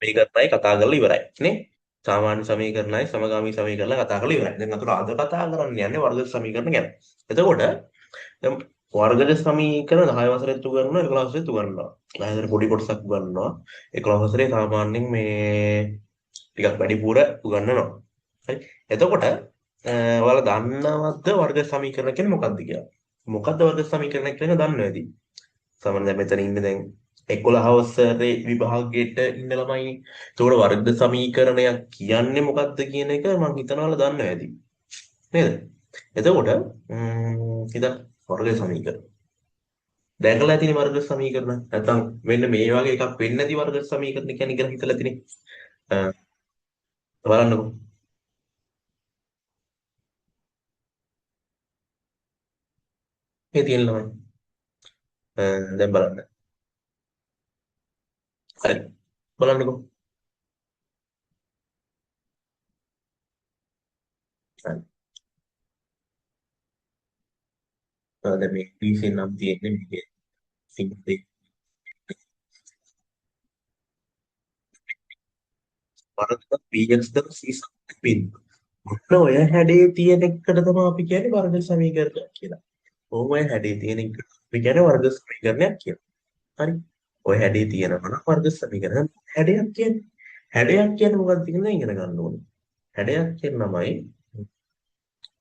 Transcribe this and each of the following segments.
සමීකරණයි කතා කරලා ඉවරයි නේ. සාමාන්‍ය සමීකරණයි සමගාමී සමීකරණ කතා කරලා ඉවරයි. දැන් අතට අද කතා කරන්න යන්නේ වර්ග සමීකරණ ගැන. එතකොට දැන් වර්ගජ සමීකරණ 10 වසරෙත් උගන්වනවා 11 වසරෙත් උගන්වනවා. 10 වසරේ පොඩි කොටසක් උගන්වනවා. 11 වසරේ සාමාන්‍යයෙන් මේ ටිකක් වැඩිපුර උගන්වනවා. හරි. එතකොට ඔයාලා දන්නවද වර්ග සමීකරණ කියන්නේ මොකක්ද කියලා? මොකද්ද වර්ග සමීකරණ කියන එක දන්නව ඇති. සාමාන්‍යයෙන් දැන් මෙතන ඉන්නේ දැන් 11 වසරේ විභාගයට ඉන්න ළමයිනේ. එතකොට වර්ග සමීකරණයක් කියන්නේ මොකද්ද කියන එක මං හිතනවා ඔයාලා දන්නව ඇති. නේද? එතකොට හිතන්න වර්ග සමීකරණ. දැකලා ඇතිනේ වර්ග සමීකරණ. නැත්තම් මෙන්න මේ වගේ එකක් වෙන්නේ නැති වර්ග සමීකරණ කියන්නේ කියලා හිතලා ඇතිනේ. බලන්නකෝ. මේ තියෙන ළමයි. දැන් බලන්න. හරි. බලන්නකෝ. හරි. දැන් මේ ඉංග්‍රීසියෙන් නම් තියෙන්නේ මේකේ සිංහලෙන්. වර්ග bx දන c බිඳුව. ඔන්න ඔය හැඩේ තියෙන එකට තමයි අපි කියන්නේ වර්ග සමීකරණයක් කියලා. ඔහොම ඔය හැඩේ තියෙන එකට අපි කියන්නේ වර්ග සමීකරණයක් කියලා. හරි. ඔය හැඩේ තියෙනවා නම් වර්ග සමීකරණ. හැඩයක් කියන්නේ හැඩයක් කියන්නේ මොකක්ද කියලා ඉගෙන ගන්න ඕනේ. හැඩයක් කියන නමයි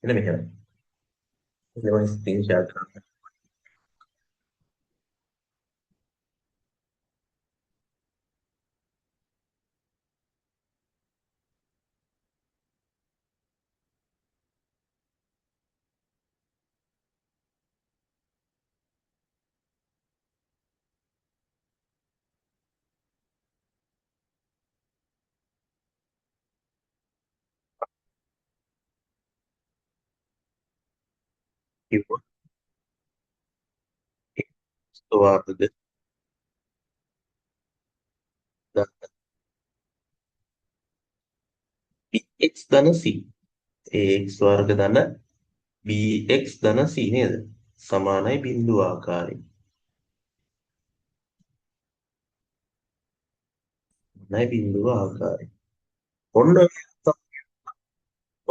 එන්න මෙහෙම. ඉතින් මම ස්ක්‍රීන් ෂෙයාර් කරන්න. කිව්වොත් x වර්ග ධන bx ධන c ax වර්ග ධන bx ධන c නේද? සමානයි බිංදුව ආකාරයෙන්. සමානයි බිංදුව ආකාරයෙන්. ඔන්න ඔය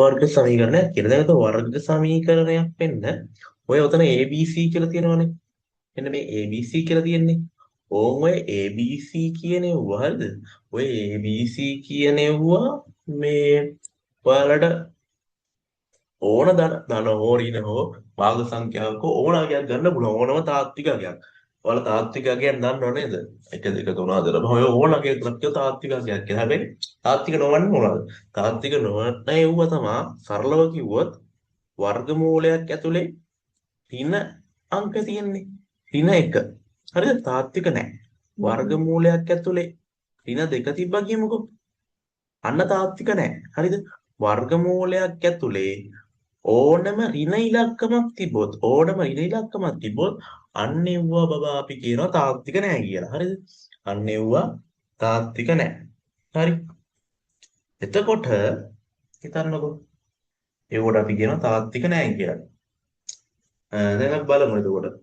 වර්ග සමීකරණයක් කියලා. දැන් ඔත වර්ග සමීකරණයක් වෙන්න ඔය ඔතන ABC කියලා තියෙනවනේ. මෙන්න මේ ABC කියලා තියෙන්නේ. ඕන් ඔය ABC කියන ඒවා හරිද? ඔය ABC කියන ඒවා මේ ඔයාලට ඕන ධන ධන හෝ ඍණ හෝ භාග සංඛ්‍යාවක් හෝ ඕන අගයක් ගන්න පුළුවන්. ඕනම තාත්වික අගයක්. ඔයාලා තාත්වික අගයක් දන්නව නේද? 1 2 3 4 5 ඔය ඕන අගයක් ගත්තොත් තාත්වික අගයක් කියලා. හැබැයි තාත්වික නොවන්නේ මොනවද? තාත්වික නොවන ඒවා තමා සරලව කිව්වොත් වර්ගමූලයක් ඇතුලේ ඍණ අංක තියෙන්නේ. ඍණ 1. හරිද? තාත්වික නෑ. වර්ගමූලයක් ඇතුලේ ඍණ 2 තිබ්බා කියමුකෝ. අන්න තාත්වික නෑ. හරිද? වර්ගමූලයක් ඇතුලේ ඕනම ඍණ ඉලක්කමක් තිබ්බොත් ඕනම ඍණ ඉලක්කමක් තිබ්බොත් අන්න එව්වා බබා අපි කියනවා තාත්වික නෑ කියලා. හරිද? අන්න එව්වා තාත්වික නෑ. හරි. එතකොට හිතන්නකෝ. ඒවට අපි කියනවා තාත්වික නෑ කියලා. දැන් අපි බලමු එතකොට.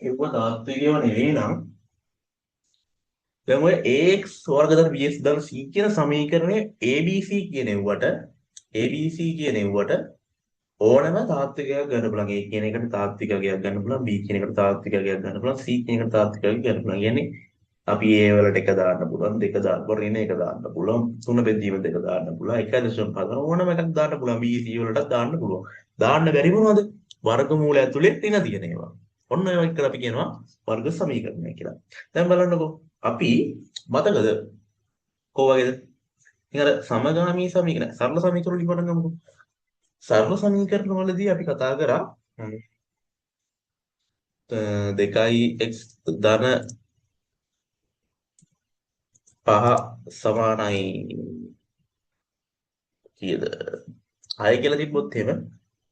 ඒවා තාත්වික ඒවා නෙවෙයි නම් දැන් ඔය ax වර්ග ධන bx ධන c කියන සමීකරණය abc කියන ඒවට abc කියන ඒවට ඕනම තාත්විකයක් ගන්න පුළුවන්. A කියන එකට තාත්වික අගයක් ගන්න පුළුවන්, B කියන එකට තාත්වික අගයක් ගන්න පුළුවන්, C කියන එකට තාත්වික අගයක් ගන්න පුළුවන්. කියන්නේ අපි A වලට 1 දාන්න පුළුවන්, 2 දාන්න පුළුවන්, ඍණ 1 දාන්න පුළුවන්, 3 බෙදීම 2 දාන්න පුළුවන්, 1.5 ඕනම එකක් දාන්න පුළුවන්, B C වලටත් දාන්න පුළුවන්. දාන්න බැරි මොනවද? වර්ගමූල ඇතුලේ ඍණ තියෙන ඒවා. ඔන්න ඔය එකට අපි කියනවා වර්ග සමීකරණය කියලා. දැන් බලන්නකෝ අපි මතකද කො වගේද? ඉතින් අර සමගාමී සමීකරණ සරල සමීකරණ වලින් පටන් ගමුකෝ. සරල සමීකරණ වලදී අපි කතා කරා 2x ධන 5 සමානයි කීයද? 6 කියලා තිබ්බොත් එහෙම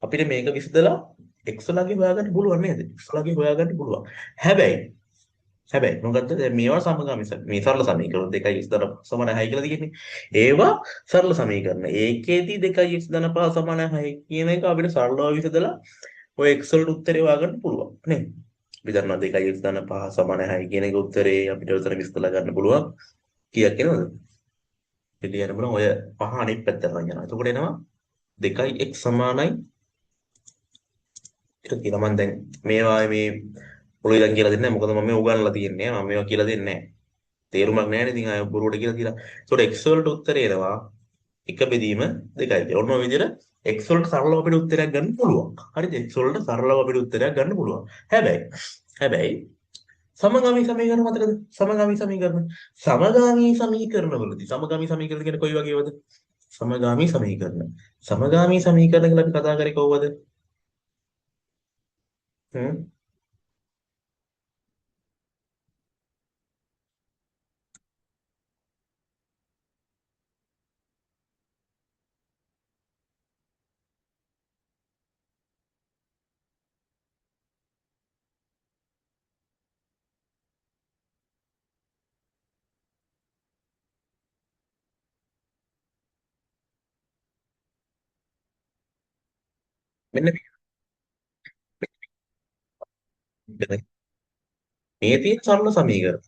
අපිට මේක විසඳලා x වලගේ හොයාගන්න පුළුවන් නේද? x වලගේ හොයාගන්න පුළුවන්. හැබැයි හැබැයි මොකද්ද දැන් මේවා සමගාමී මේ සරල සමීකරණ 2x ධන සමානයි 6 කියලා තියෙන්නේ. ඒවා සරල සමීකරණ. ඒකේදී 2x ධන 5 සමානයි 6 කියන එක අපිට සරලව විසඳලා ඔය x වලට උත්තරේ හොයාගන්න පුළුවන් නේ? අපි දන්නවා 2x ධන 5 සමානයි 6 කියන එක උත්තරේ අපිට උතන විසඳලා ගන්න පුළුවන්. කීයක් එනවද? ලියන්න බලන්න ඔය පහ අනිත් පැත්තට අරන් යනවා. එතකොට එනවා 2x සමානයි එක කියලා. මම දැන් මේවා මේ පොළොවේ දැන් කියලා දෙන්නේ නැහැ. මොකද මම මේ උගන්ලා තියෙන්නේ. මම මේවා කියලා දෙන්නේ නැහැ. තේරුමක් නැහැ නේ ඉතින් ආය බොරුවට කියලා දීලා. ඒතකොට x වලට උත්තරේ එනවා 1 බෙදීම 2යි කියලා. ඔන්න ඔය විදිහට x වලට සරලව අපිට උත්තරයක් ගන්න පුළුවන්. හරිද? X වලට සරලව අපිට උත්තරයක් ගන්න පුළුවන්. හැබැයි සමගාමී සමීකරණ මතකද? සමගාමී සමීකරණ. සමගාමී සමීකරණ වලදී සමගාමී සමීකරණ කියන්නේ කොයි වගේවද? සමගාමී සමීකරණ. සමගාමී සමීකරණ කියලා අපි කතා කරේ කොහොමද? මෙන්න මේ තියෙන සරල සමීකරණ.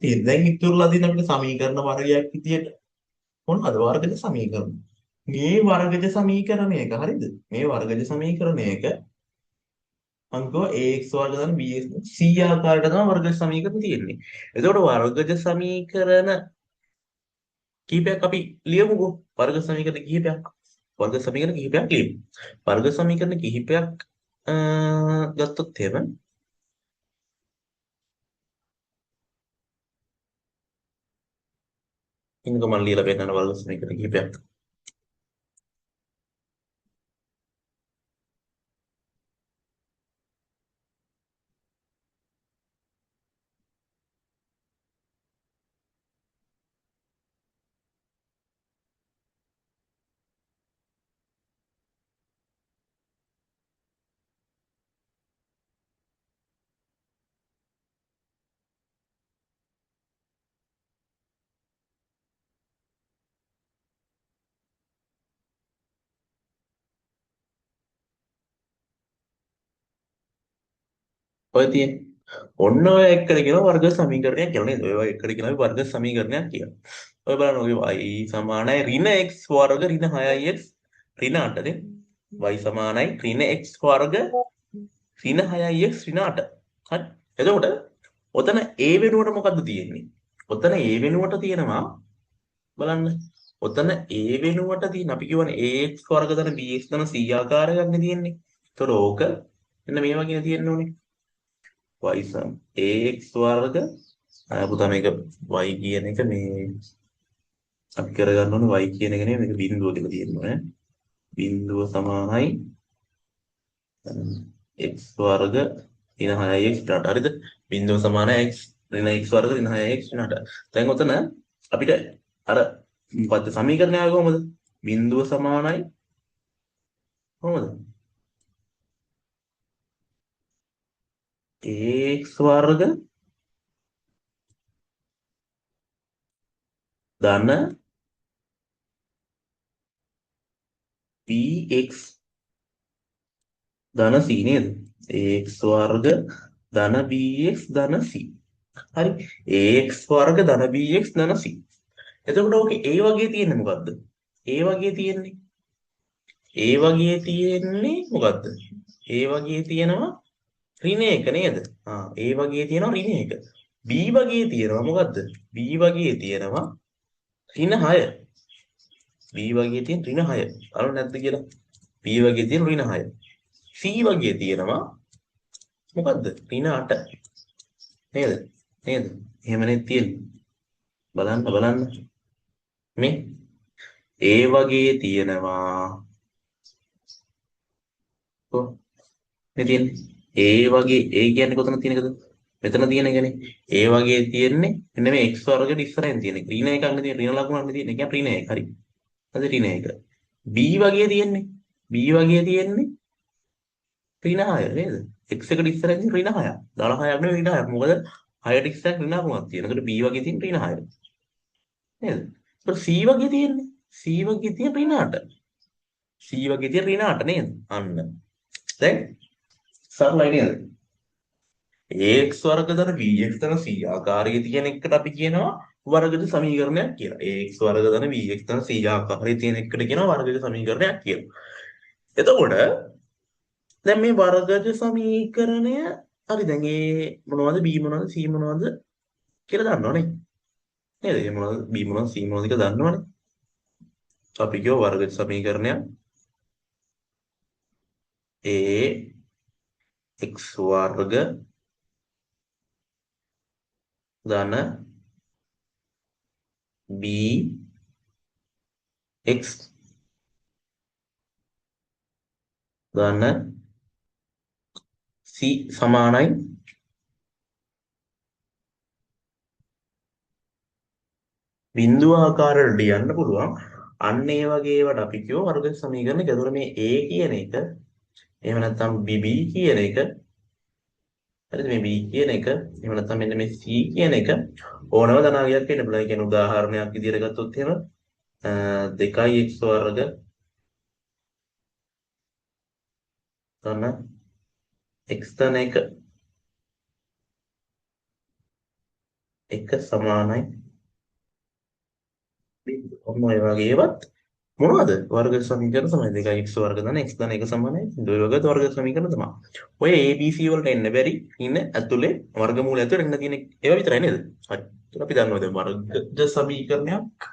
තියෙන. දැන් ඉතුරුලා තියෙන අපිට සමීකරණ වර්ගයක් විදියට මොනවද වර්ගජ සමීකරණ? මේ වර්ගජ සමීකරණයක හරිද? මේ වර්ගජ සමීකරණයක අංකව ax වර්ග ධන bx c ආකාරයට තමයි වර්ගජ සමීකරණ තියෙන්නේ. එතකොට වර්ගජ සමීකරණ කීපයක් අපි ලියමුකෝ. වර්ග සමීකරණ කිහිපයක්. වර්ග සමීකරණ කිහිපයක් ලියමු. වර්ග සමීකරණ කිහිපයක් ගත්තොත් එහෙම ඉන්නකෝ මම ලියලා පෙන්නන වර්ග සමීකරණ කිහිපයක්. ඔය තියෙන්නේ. ඔන්න ඔය එක්කද කියනවා වර්ග සමීකරණයක් කියලා නේද? ඔය වගේ එක්කද කියනවා අපි වර්ග සමීකරණයක් කියලා. ඔය බලන්න ඔය y සමානයි ඍණ x වර්ග ඍණ 6x ඍණ 8 නේ. Y සමානයි ඍණ x වර්ග ඍණ 6x ඍණ 8. හරි. එතකොට ඔතන a වෙනුවට මොකද්ද තියෙන්නේ? ඔතන a වෙනුවට තියෙනවා බලන්න. ඔතන a වෙනුවට තියෙන අපි කියවනේ ax වර්ග ධන bx ධන c ආකාරයක් නේ තියෙන්නේ. එතකොට ඕක මෙන්න මේ වගේ තියෙන්න ඕනේ. Y සම ax වර්ග පුතා මේක y කියන එක මේ අපි කරගන්න ඕනේ y කියන එක නෙමෙයි මේක බිංදුව කියලා තියෙන්න ඕනේ. බිංදුව සමානයි x වර්ග ඍණ 6x ඍණ 8. හරිද? බිංදුව සමානයි x ඍණ x වර්ග ඍණ 6x ඍණ 8. දැන් ඔතන අපිට අර මොකද්ද සමීකරණය ආවේ කොහොමද? බිංදුව සමානයි කොහොමද? Ax වර්ග ධන bx ධන c නේද? Ax වර්ග ධන bx ධන c. හරි. Ax වර්ග ධන bx ධන c. එතකොට ඕකේ a වගේ තියෙන්නේ මොකද්ද? A වගේ තියෙන්නේ a වගේ තියෙන්නේ මොකද්ද? A වගේ තියෙනවා ඍණ එක නේද? ආ A වගේ තියෙනවා ඍණ එක. B වගේ තියෙනවා මොකද්ද? B වගේ තියෙනවා ඍණ 6. B වගේ තියෙන ඍණ 6. බලන්න නැද්ද කියලා? B වගේ තියෙන ඍණ 6. C වගේ තියෙනවා මොකද්ද? ඍණ 8. නේද? නේද? එහෙමනේ තියෙන්නේ. බලන්න බලන්න. මේ A වගේ තියෙනවා කො මේ තියෙන්නේ A වගේ A කියන්නේ කොතන තියෙන එකද? මෙතන තියෙන එකනේ. A වගේ තියෙන්නේ මෙන්න මේ x වර්ගයට ඉස්සරහින් තියෙන එක. ඍණ එකක් නේ තියෙන්නේ. ඍණ ලකුණක් නේ තියෙන්නේ. ඒ කියන්නේ ඍණ එක. හරි. හරි ඍණ එක. B වගේ තියෙන්නේ. B වගේ තියෙන්නේ ඍණ 6 නේද? X එකට ඉස්සරහින් තියෙන ඍණ 6ක්. ධන 6ක් නෙවෙයි ඍණ 6ක්. මොකද 6ට ඉස්සරහින් ඍණ අකුණක් තියෙනවා. එතකොට B වගේ තියෙන ඍණ 6. නේද? එතකොට C වගේ තියෙන්නේ. C වගේ තියෙන ඍණ 8. C වගේ තියෙන ඍණ 8 නේද? අන්න. දැන් සරලයි නේද? AX වර්ග ධන BX ධන C ආකාරයේ තියෙන එකට අපි කියනවා වර්ගජ සමීකරණයක් කියලා. AX වර්ග ධන BX ධන C ආකාරයේ තියෙන එකට කියනවා වර්ගජ සමීකරණයක් කියලා. එතකොට දැන් මේ වර්ගජ සමීකරණය හරි දැන් A මොනවද B මොනවද C මොනවද කියලා දන්නවනේ. නේද? A මොනවද B මොනවද C මොනවද කියලා දන්නවනේ. අපි කියව වර්ගජ සමීකරණයක් A x වර්ග ධන B x ධන C සමානයි බිංදුව ආකාරයට ලියන්න පුළුවන්. අන්න ඒ වගේ ඒවාට අපි කියව වර්ග සමීකරණ කියලා. ඒතකොට මේ A කියන එක එහෙම නැත්නම් B කියන එක හරිද? මේ B කියන එක එහෙම නැත්නම් මෙන්න මේ C කියන එක ඕනම ධනාගයක් වෙන්න පුළුවන්. ඒ කියන්නේ උදාහරණයක් විදිහට ගත්තොත් එහෙම 2x වර්ග ධන x ධන 1 1 සමානයි බිංදුව. ඔන්න ඔය වගේ ඒවත් මොනවද? වර්ග සමීකරණ තමයි. 2x වර්ග ධන x ධන 1 සමානයි බිංදුව. ඔය වගේ වර්ග සමීකරණ තමයි. ඔය A B C වලට එන්න බැරි ඉන්න ඇතුලේ වර්ගමූල ඇතුලේ එන්න තියෙන ඒවා විතරයි නේද? හරි. ඒත් අපි දන්නවා දැන් වර්ගජ සමීකරණයක්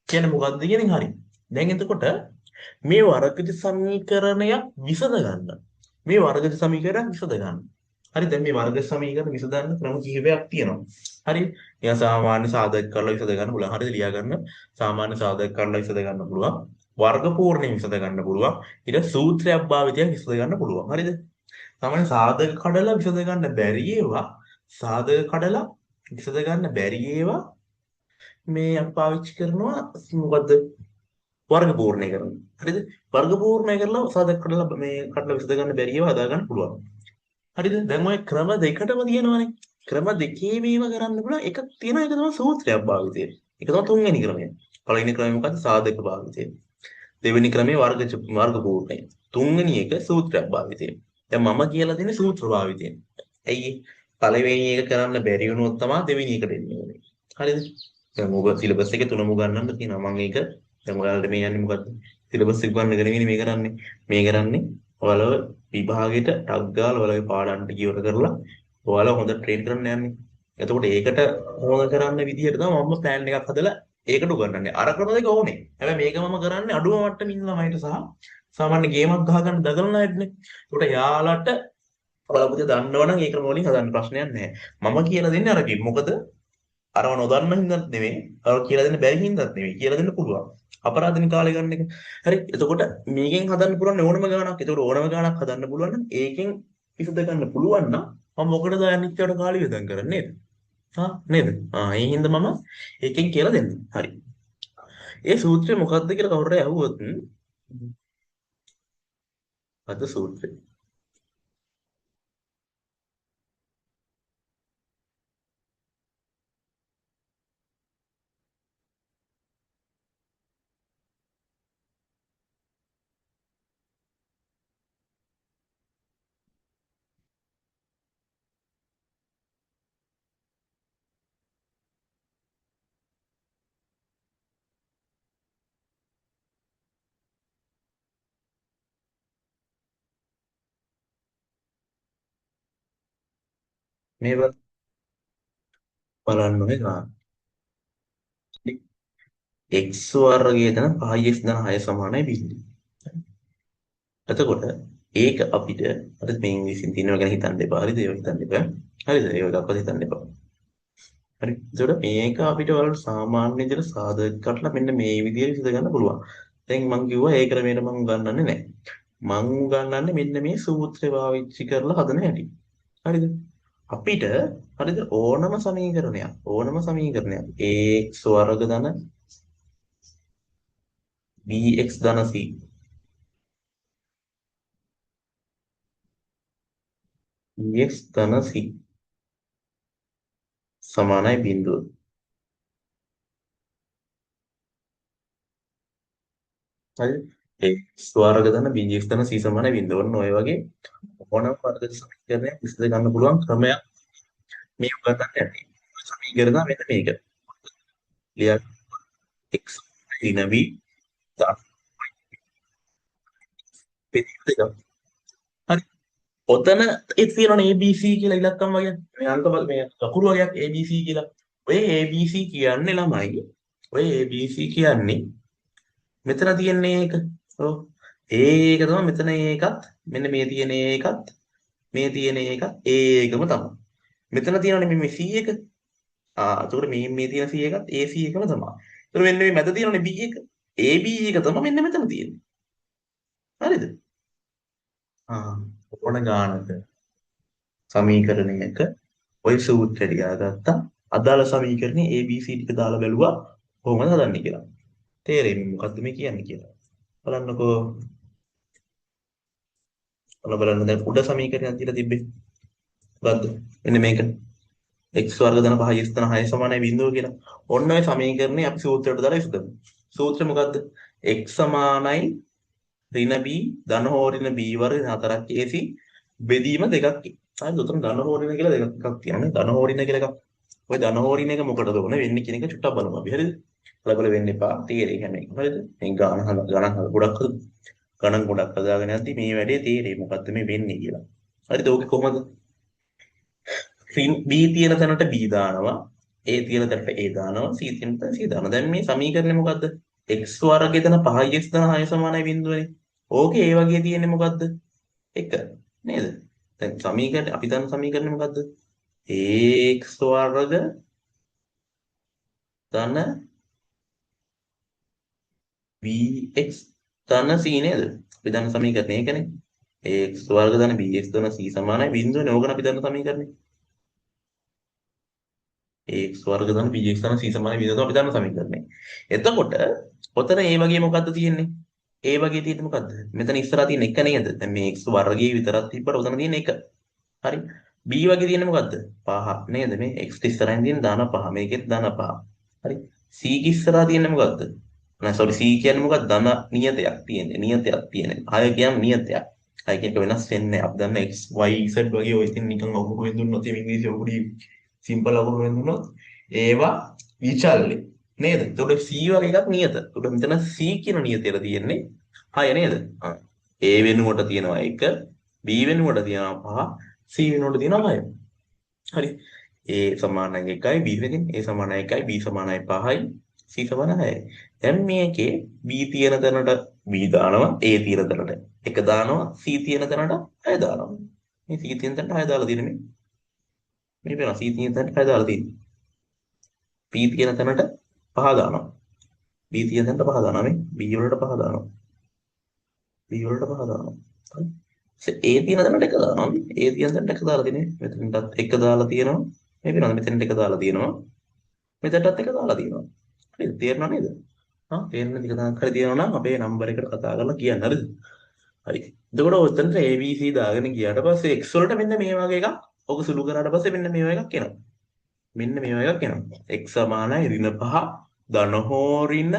කියන්නේ මොකද්ද කියන එක. හරි. දැන් එතකොට මේ වර්ගජ සමීකරණයක් විසඳ ගන්න. මේ වර්ගජ සමීකරණයක් විසඳ ගන්න. හරි. දැන් මේ වර්ග සමීකරණ විසඳන්න ක්‍රම කිහිපයක් තියෙනවා. හරි. නිකන් සාමාන්‍ය සාධක කරලා විසඳ ගන්න පුළුවන්. හරිද? ලියා ගන්න. සාමාන්‍ය සාධක කරලා විසඳ ගන්න පුළුවන්. වර්ග පූර්ණයෙන් විසඳ ගන්න පුළුවන්. ඊට සූත්‍රයක් භාවිතයෙන් විසඳ ගන්න පුළුවන්. හරිද? සාමාන්‍ය සාධක කඩලා විසඳ ගන්න බැරි ඒවා සාධක කඩලා විසඳ ගන්න බැරි ඒවා මේ අපි පාවිච්චි කරනවා මොකද්ද? වර්ග පූර්ණය කරන. හරිද? වර්ග පූර්ණය කරලා සාධක කඩලා මේ කඩලා විසඳ ගන්න බැරි ඒවා හදා ගන්න පුළුවන්. හරිද? දැන් ඔය ක්‍රම දෙකටම තියෙනවානේ. ක්‍රම දෙකේ මේව කරන්න පුළුවන්. එකක් තියෙනවා, ඒක තමයි සූත්‍රයක් භාවිතය. ඒක තමයි තුන්වෙනි ක්‍රමය. පළවෙනි ක්‍රමය මොකද්ද? සාධක භාවිතය. දෙවෙනි ක්‍රමය වර්ග පූර්ණය. තුන්වෙනි එක සූත්‍රයක් භාවිතය. දැන් මම කියලා දෙන්නේ සූත්‍ර භාවිතය. ඇයි? පළවෙනි එක කරන්න බැරි වුණොත් තමයි දෙවෙනි එකට එන්නේ ඕනේ. හරිද? දැන් ඔබ සිලබස් එකේ තුනම උගන්වන්න තියෙනවා. මම ඒක දැන් ඔයාලට මේ යන්නේ මොකද්ද? සිලබස් එක උගන්වන්න එක නෙවෙයි මේ කරන්නේ. මේ කරන්නේ ඔයාලව විභාගෙට ටක් ගාලා ඔයාලගේ පාඩම් ටික ඉවර කරලා ඔයාලා හොඳට ට්‍රේන් කරන්න යන්නේ. එතකොට ඒකට හොඳ කරන්න විදිහට තමයි මම ප්ලෑන් එකක් හදලා ඒකට උගන්වන්නේ. අර ක්‍රම දෙක ඕනේ. හැබැයි මේක මම කරන්නේ අඩුම මට්ටමින් ඉන්න ළමයිට සහ සාමාන්‍ය ගේමක් ගහගන්න දඟලන අයටනේ. ඒකට යාලට ඔයාලා පුතේ දන්නවනම් ඒ ක්‍රම වලින් හදන්න ප්‍රශ්නයක් නැහැ. මම කියලා දෙන්නේ අර කි. මොකද අරව නොදන්න හින්දාත් නෙවෙයි, අරව කියලා දෙන්න බැරි හින්දාත් නෙවෙයි, කියලා දෙන්න පුළුවන්. අපරාධනේ කාලේ ගන්න එක. හරි. එතකොට මේකෙන් හදන්න පුළුවන් ඕනම ගාණක්. එතකොට ඕනම ගාණක් හදන්න පුළුවන් නම් ඒකෙන් විසඳ ගන්න පුළුවන් නම් මම මොකටද අනිත් ඒවාට කාලය වියදම් කරන්නේ නේද? හා නේද? ආ ඒ හින්දා මම ඒකෙන් කියලා දෙන්නේ. හරි. ඒ සූත්‍රය මොකද්ද කියලා කවුරු හරි ඇහුවොත් අද සූත්‍රය. මේ බලන්න ඕනේ ගාන. x වර්ගය ධන 5x ධන 6 සමානයි බිඳුව. එතකොට ඒක අපිට හරිද මේ ඉංග්‍රීසියෙන් තියෙනවා ගැන හිතන්න එපා. හරිද? ඒව හිතන්න එපා. හරිද? ඒව එකක්වත් හිතන්න එපා. හරි. එතකොට මේක අපිට ඔයාලට සාමාන්‍ය විදිහට සාධක කටලා මෙන්න මේ විදිහට විසඳ ගන්න පුළුවන්. දැන් මං කිව්වා ඒ ක්‍රමයට මං උගන්වන්නේ නැහැ. මං උගන්වන්නේ මෙන්න මේ සූත්‍රය පාවිච්චි කරලා හදන හැටි. හරිද? අපිට හරිද ඕනම සමීකරණයක් ඕනම සමීකරණයක් ax වර්ග ධන bx ධන c Bx ධන c සමානයි බිංදුව. හරිද? Ax වර්ග ධන bx ධන c සමානයි බිංදුව. ඔන්න ඔය වගේ ඕනම වර්ග සමීකරණයක් විසඳ ගන්න පුළුවන් ක්‍රමයක් මේ උගන්වන්න යන්නේ. සමීකරණ මෙන්න මේක. ලියන්න x ඍණ b ධන දෙක. හරි. ඔතන ඒ තියෙනවනේ ABC කියලා ඉලක්කම් වගේ. මේ අංක මේ ලකුණු වගේක් ABC කියලා. ඔය ABC කියන්නේ ළමයි ඔය ABC කියන්නේ මෙතන තියෙන්නේ ඒක. ඔව්. ඒක තමයි මෙතන ඒකත් මෙන්න මේ තියෙන ඒකත් මේ තියෙන ඒකත් ඒකම තමයි. මෙතන තියෙනවනේ මේ C එක. ආ එතකොට මේ මේ තියෙන C එකත් ඒ C එකම තමයි. එතකොට මෙන්න මේ මැද තියෙනවනේ B එක. ඒ B එක තමයි මෙන්න මෙතන තියෙන්නේ. හරිද? ආ ඕන ගානක සමීකරණයක ඔය සූත්‍රය ලියාගත්තා. අදාළ සමීකරණේ A B C ටික දාලා බැලුවා කොහොමද හදන්නේ කියලා. තේරෙන්නේ මොකද්ද මේ කියන්නේ කියලා. බලන්නකෝ. ඔන්න බලන්න දැන් උඩ සමීකරණයක් දීලා තිබ්බේ. මොකද්ද? මෙන්න මේක. X වර්ග ධන 5x ධන 6 සමානයි බිංදුව කියලා. ඔන්න ඔය සමීකරණේ අපි සූත්‍රයට දාලා විසඳමු. සූත්‍රය මොකද්ද? X සමානයි ඍණ b ධන හෝ ඍණ b වර්ග 4ක් ac බෙදීම 2ක් a. හරිද? උතන ධන හෝ ඍණ කියලා දෙකක් එකක් තියෙනවා නේ. ධන හෝ ඍණ කියලා එකක්. ඔය ධන හෝ ඍණ එක මොකටද ඕන වෙන්නේ කියන එක චුට්ටක් බලමු අපි. හරිද? කලබල වෙන්න එපා. තේරෙයි හැම එකම. හරිද? මේ ගාන හද ගණන් හද ගොඩක් හද ගණන් ගොඩක් හදාගෙන යද්දි මේ වැඩේ තේරෙයි මොකද්ද මේ වෙන්නේ කියලා. හරිද? ඕකේ කොහමද? B තියෙන තැනට B දානවා, A තියෙන තැනට A දානවා, C තියෙන තැනට C දානවා. දැන් මේ සමීකරණය මොකද්ද? X වර්ගය ධන 5x ධන 6 සමානයි බිංදුවනේ. ඕකේ ඒ වගේ තියෙන්නේ මොකද්ද? 1 නේද? දැන් සමීකරණ අපි දන්න සමීකරණය මොකද්ද? Ax වර්ග ධන bx ධන c නේද? අපි දන්න සමීකරණය ඒකනේ. Ax වර්ග ධන bx ධන c සමානයි බිංදුවනේ. ඕකන අපි දන්න සමීකරණය. Ax වර්ග ධන bx ධන c සමානයි බිංදුව තමයි අපි දන්න සමීකරණය. එතකොට ඔතන ඒ වගේ මොකද්ද තියෙන්නේ? ඒ වගේ තියෙන්නේ මොකද්ද? මෙතන ඉස්සරහා තියෙන එක නේද? දැන් මේ x වර්ගයේ විතරක් තිබ්බට ඔතන තියෙන එක. හරි. B වගේ තියෙන්නේ මොකද්ද? 5 නේද? මේ x ඉස්සරහින් තියෙන ධන 5. මේකෙත් ධන 5. හරි. C ඉස්සරහා තියෙන්නේ මොකද්ද? නෑ සෝරි C කියන්නේ මොකද්ද? ධන නියතයක් තියෙන්නේ. නියතයක් තියෙන්නේ. 6 කියන්නේ නියතයක්. 6 කියන එක වෙනස් වෙන්නේ නෑ. අපි දන්න x y z වගේ ඔය ඉතින් නිකන් අකුරු වෙන දුන්නොත් එහෙම ඉංග්‍රීසි අකුරු සිම්පල් අකුරු වෙන දුන්නොත් ඒවා විචල්්‍ය නේද? එතකොට C වගේ එකක් නියත. එතකොට මෙතන C කියන නියතයට තියෙන්නේ 6 නේද? ආ. A වෙනුවට තියෙනවා 1, B වෙනුවට තියෙනවා 5, C වෙනුවට තියෙනවා 6. හරි. A සමානයි 1යි B වෙනින් A සමානයි 1යි B සමානයි 5යි C සමානයි 6යි. දැන් මේකේ B තියෙන තැනට B දානවා, A තියෙන තැනට 1 දානවා, C තියෙන තැනට 6 දානවා. මේ C තියෙන තැනට 6 දාලා තියෙන්නේ මේ. මේ පේනවා C තියෙන තැනට 6 දාලා තියෙන්නේ. B තියෙන තැනට 5 දානවා. B තියෙන තැනට 5 දානවා මේ. B වලට 5 දානවා. B වලට 5 දානවා. හරි. A තියෙන තැනට 1 දානවා මේ. A තියෙන තැනට 1 දාලා තියෙන්නේ. මෙතනටත් 1 දාලා තියෙනවා. මේ පේනවද මෙතනට 1 දාලා තියෙනවා. මෙතනටත් 1 දාලා තියෙනවා. හරිද? තේරෙනව නේද? හා තේරෙන ටික තාක් හරි තියෙනවා නම් අපේ නම්බර් එකට කතා කරලා කියන්න හරිද? හරි. එතකොට ඔතනට A B C දාගෙන ගියාට පස්සේ x වලට මෙන්න මේ වගේ එකක් ඔක සුළු කරාට පස්සේ මෙන්න මේ වගේ එකක් එනවා. මෙන්න මේ වගේ එකක් එනවා. x සමානයි ඍණ 5 ධන හෝ ඍණ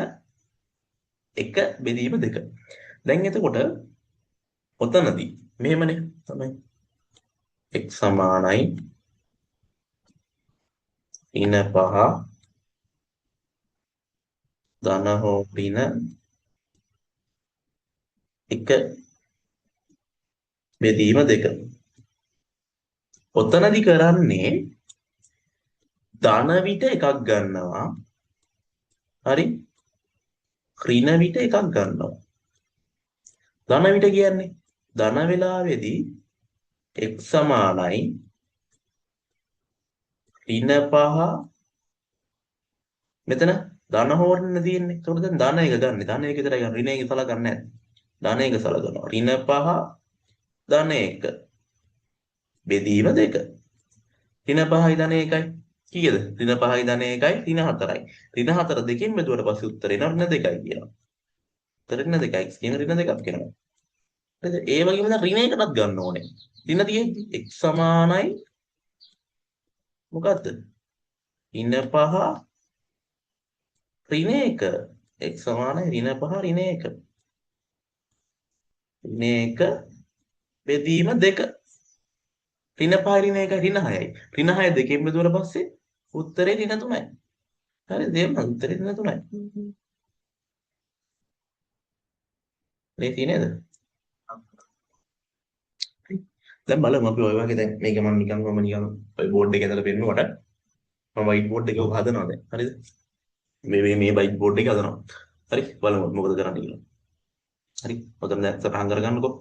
1 බෙදීම 2. දැන් එතකොට ඔතනදී මෙහෙමනේ තමයි x සමානයි ඍණ 5 ධන හෝ ඍණ 1 බෙදීම 2. ඔතනදි කරන්නේ ධන විට එකක් ගන්නවා. හරි. ඍණ විට එකක් ගන්නවා. ධන විට කියන්නේ ධන වෙලාවේදී x සමානයි ඍණ 5 මෙතන ධන හෝ ඍණ තියෙන්නේ. ඒකට දැන් ධන එක ගන්න. ධන එක විතරයි ගන්න. ඍණ එක සලකන්නේ නැහැ. ධන එක සලකනවා. ඍණ 5 ධන 1 බෙදීම 2. ඍණ 5යි ධන 1යි කීයද? ඍණ 5යි ධන 1යි ඍණ 4යි. ඍණ 4 දෙකෙන් බෙදුවට පස්සේ උත්තරේ එනවා ඍණ 2යි කියලා. උත්තර ඍණ 2යි. x කියන ඍණ 2ක් එනවා. හරිද? ඒ වගේම දැන් ඍණ එකටත් ගන්න ඕනේ. ඍණ තියෙද්දි x සමානයි මොකද්ද? ඍණ 5 ඍණ 1. X සමානයි ඍණ 5 ඍණ 1. ඍණ 1 බෙදීම 2. ඍණ 5 ඍණ 1 ඍණ 6යි. ඍණ 6 දෙකෙන් බෙදුවට පස්සේ උත්තරේ ඍණ 3යි. හරි තේරුණාද? උත්තරේ ඍණ 3යි. ලේසි නේද? දැන් බලමු අපි ඔය වගේ දැන් මේක මම නිකන් මම නිකන් ඔය බෝඩ් එකේ ඇදලා පෙන්නුවට මම වයිට් බෝඩ් එකේ ඔක හදනවා දැන්. හරිද? මේ මේ මේ වයිට් බෝඩ් එක හදනවා. හරි බලමු මොකද කරන්න කියලා. හරි. ඔතන දැන් සටහන් කරගන්නකෝ.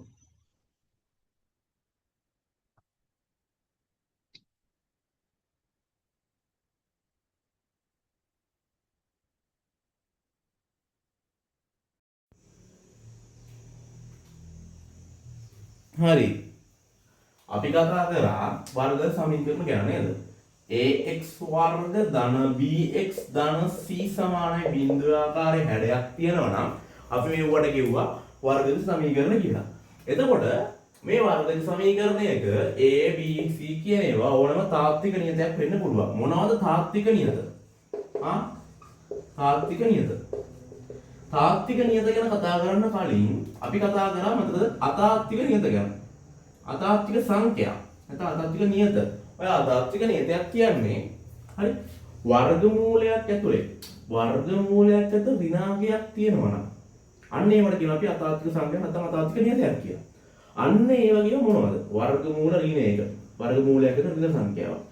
හරි. අපි කතා කරා වර්ග සමීකරණ ගැන නේද? ax වර්ග ධන bx ධන c සමානයි බිංදුව ආකාරයේ හැඩයක් තියෙනවා නම් අපි මේවට කිව්වා වර්ගජ සමීකරණ කියලා. එතකොට මේ වර්ගජ සමීකරණයක a b c කියන ඒවා ඕනම තාත්වික නියතයක් වෙන්න පුළුවන්. මොනවද තාත්වික නියත? ආ තාත්වික නියත. තාත්වික නියත ගැන කතා කරන්න කලින් අපි කතා කරා මතකද අතාත්වික නියත ගැන. අතාත්වික සංඛ්‍යා නැත්නම් අතාත්වික නියත. ඔය අතාත්වික නියතයක් කියන්නේ හරි වර්ගමූලයක් ඇතුලේ වර්ගමූලයක් ඇතුළේ ඍණාංගයක් තියෙනවා නම් අන්න ඒවට කියනවා අපි අතාත්වික සංඛ්‍යා නැත්නම් අතාත්වික නියතයක් කියලා. අන්න ඒ වගේම මොනවද? වර්ගමූල ඍණ 1, වර්ගමූලයක් ඇතුළේ ඍණ සංඛ්‍යාවක්.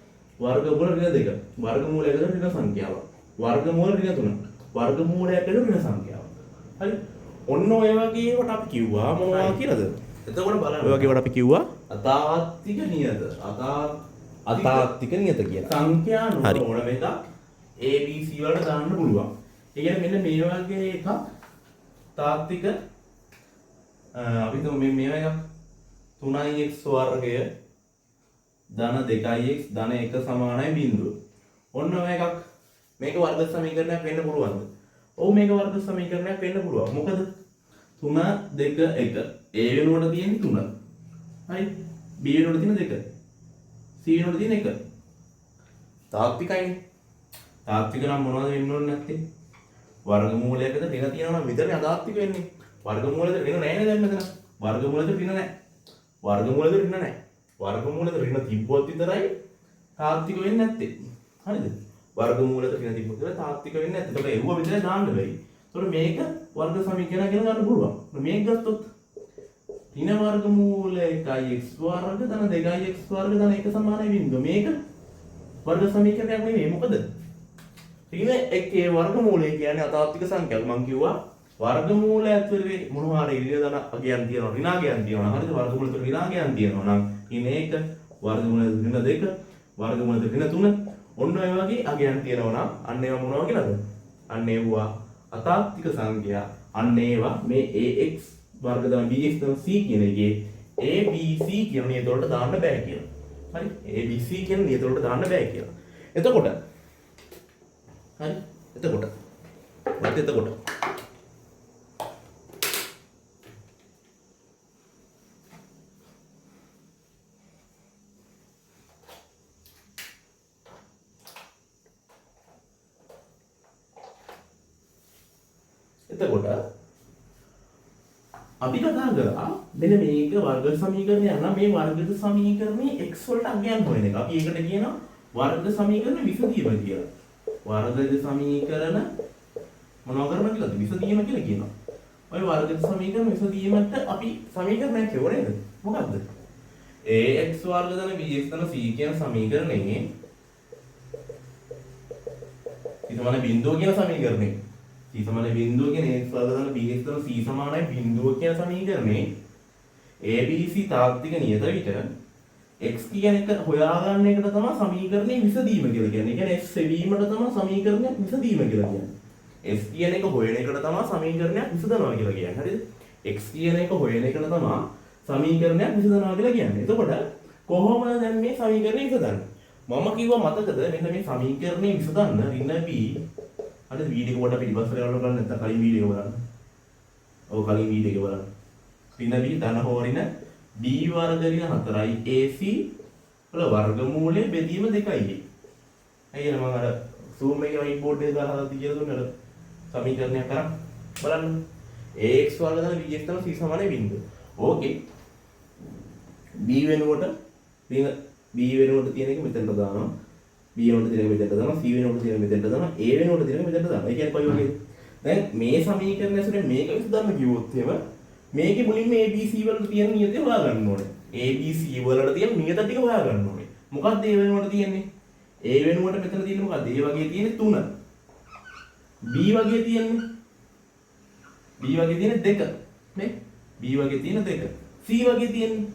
වර්ගමූල ඍණ 2, වර්ගමූලයක් ඇතුළේ ඍණ සංඛ්‍යාවක්. වර්ගමූල ඍණ 3, වර්ගමූලයක් ඇතුළේ ඍණ සංඛ්‍යාවක්. හරි. ඔන්න ඔය වගේ ඒවට අපි කිව්වා මොනවා කියලාද? එතකොට බලන්න. ඔය වගේ ඒවට අපි කිව්වා අතාත්වික නියත. අතාත්වික නියත කියලා. සංඛ්‍යා නොවන ඕනම එකක් A B C වලට දාන්න පුළුවන්. ඒ කියන්නේ මෙන්න මේ වගේ එකක් තාත්වික අපි හිතමු මේ මේවා එකක් 3x වර්ගය ධන 2x ධන 1 සමානයි බිංදුව. ඔන්න ඔය එකක් මේක වර්ග සමීකරණයක් වෙන්න පුළුවන්ද? ඔව් මේක වර්ග සමීකරණයක් වෙන්න පුළුවන්. මොකද 3 2 1 A වෙනුවට තියෙන්නේ 3. හරි. B වෙනුවට තියෙන 2. C වෙනුවට තියෙන 1. තාත්විකයිනේ. තාත්වික නම් මොනවද වෙන්න ඕනේ නැත්තේ? වර්ගමූලයකද ඍණ තියෙනවා නම් විතරනේ අතාත්වික වෙන්නේ. වර්ගමූලයක ඍණ නැහැ නේද දැන් මෙතන? වර්ගමූලයක ඍණ නැහැ. වර්ගමූලයක ඍණ නැහැ. වර්ගමූලයක ඍණ තිබ්බොත් විතරයි තාත්වික වෙන්නේ නැත්තේ. හරිද? වර්ගමූලයක ඍණ තිබ්බොත් විතරයි තාත්වික වෙන්නේ නැත්තේ. එතකොට එව්ව විතරයි දාන්න බැරි. එතකොට මේක වර්ග සමීකරණයක් කියලා ගන්න පුළුවන්. මේක ගත්තොත් ඍණ වර්ගමූල 1x වර්ග ධන 2x වර්ග ධන 1 සමානයි බිංදුව. මේක වර්ග සමීකරණයක් නෙමෙයි. මොකද ඍණ එකේ වර්ගමූලය කියන්නේ අතාත්වික සංඛ්‍යාවක්. මං කිව්වා වර්ගමූලය ඇතුලේ මොනවා හරි ඍණ ධන අගයන් තියෙනවා, ඍණාගයන් තියෙනවා. හරිද? වර්ගමූලය ඇතුලේ ඍණාගයන් තියෙනවා නම් ඍණ 1, වර්ගමූලය ඍණ 2, වර්ගමූලය ඍණ 3, ඔන්න ඔය වගේ අගයන් තියෙනවා නම් අන්න ඒවා මොනවා කියලාද? අන්න ඒවා අතාත්වික සංඛ්‍යා. අන්න ඒවා මේ ax වර්ග ධන bx ධන c කියන එකේ a b c කියන නියත වලට දාන්න බෑ කියලා. හරි? a b c කියන නියත වලට දාන්න බෑ කියලා. එතකොට හරි? එතකොට මොකද එතකොට එතකොට අපි කතා කරා මෙන්න මේක වර්ග සමීකරණයක් නම් මේ වර්ග සමීකරණේ x වලට අගයන් හොයන එක. අපි ඒකට කියනවා වර්ග සමීකරණ විසඳීම කියලා. වර්ගජ සමීකරණ මොනවා කරන කියලාද? විසඳීම කියලා කියනවා. ඔය වර්ගජ සමීකරණ විසඳීමට අපි සමීකරණයක් කියවුවා නේද? මොකද්ද? ax වර්ග ධන bx ධන c කියන සමීකරණයේ c සමාන බිංදුව කියන සමීකරණේ c සමාන බිංදුව කියන ax වර්ග ධන bx ධන c සමානයි බිංදුව කියන සමීකරණේ a b c තාත්වික නියත විට x කියන එක හොයාගන්න එකට තමයි සමීකරණේ විසඳීම කියලා කියන්නේ. ඒ කියන්නේ s සෙවීමට තමයි සමීකරණයක් විසඳීම කියලා කියන්නේ. s කියන එක හොයන එකට තමයි සමීකරණයක් විසඳනවා කියලා කියන්නේ. හරිද? x කියන එක හොයන එකට තමයි සමීකරණයක් විසඳනවා කියලා කියන්නේ. එතකොට කොහොමද දැන් මේ සමීකරණය විසඳන්නේ? මම කිව්වා මතකද මෙන්න මේ සමීකරණය විසඳන්න ඍණ b හරිද? වීඩියෝ එක පොඩ්ඩක් පිටිපස්සට යවලා බලන්න නැත්නම් කලින් වීඩියෝ එක බලන්න. ඔව් කලින් වීඩියෝ එක බලන්න. ඍණ b ධන හෝ ඍණ b වර්ග ඍණ 4යි ac වල වර්ගමූලය බෙදීම 2යි. ඇයි අර මම අර Zoom එකේ වයිට් බෝඩ් එකේ දාලා හදද්දි කියලා දුන්නේ අර සමීකරණයක් අරන් බලන්න. ax වර්ග ධන bx ධන c සමානයි බිංදුව. ඕකේ. b වෙනුවට b වෙනුවට තියෙන එක මෙතනට දානවා. b වෙනුවට තියෙන එක මෙතනට දානවා. c වෙනුවට තියෙන එක මෙතනට දානවා. a වෙනුවට තියෙන එක මෙතනට දානවා. ඒ කියන්නේ කොයි වගේද? දැන් මේ සමීකරණය ඇසුරෙන් මේක විසඳන්න කිව්වොත් එහෙම මේකේ මුලින්ම a b c වලට තියෙන නියතය හොයාගන්න ඕනේ. a b c වලට තියෙන නියත ටික හොයාගන්න ඕනේ. මොකක්ද a වෙනුවට තියෙන්නේ? a වෙනුවට මෙතන තියෙන්නේ මොකක්ද? a වගේ තියෙන්නේ 3. b වගේ තියෙන්නේ b වගේ තියෙන්නේ 2. නේ? b වගේ තියෙන 2. c වගේ තියෙන්නේ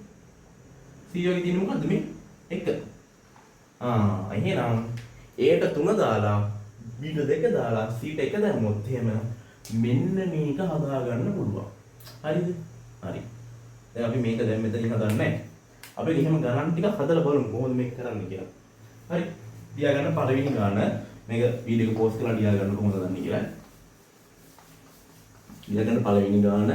c වගේ තියෙන්නේ මොකද්ද මේ? 1. ආ එහෙනම් a ට 3 දාලා b ට 2 දාලා c ට 1 දැම්මොත් එහෙම මෙන්න මේක හදාගන්න පුළුවන්. හරිද? හරි. දැන් අපි මේක දැන් මෙතනින් හදන්නේ නැහැ. අපි එහෙම ගණන් ටිකක් හදලා බලමු කොහොමද මේක කරන්නේ කියලා. හරි. ලියාගන්න පළවෙනි ගාන මේක වීඩියෝ එක පෝස්ට් කරලා ලියාගන්න කොහොමද හදන්නේ කියලා. ලියාගන්න පළවෙනි ගාන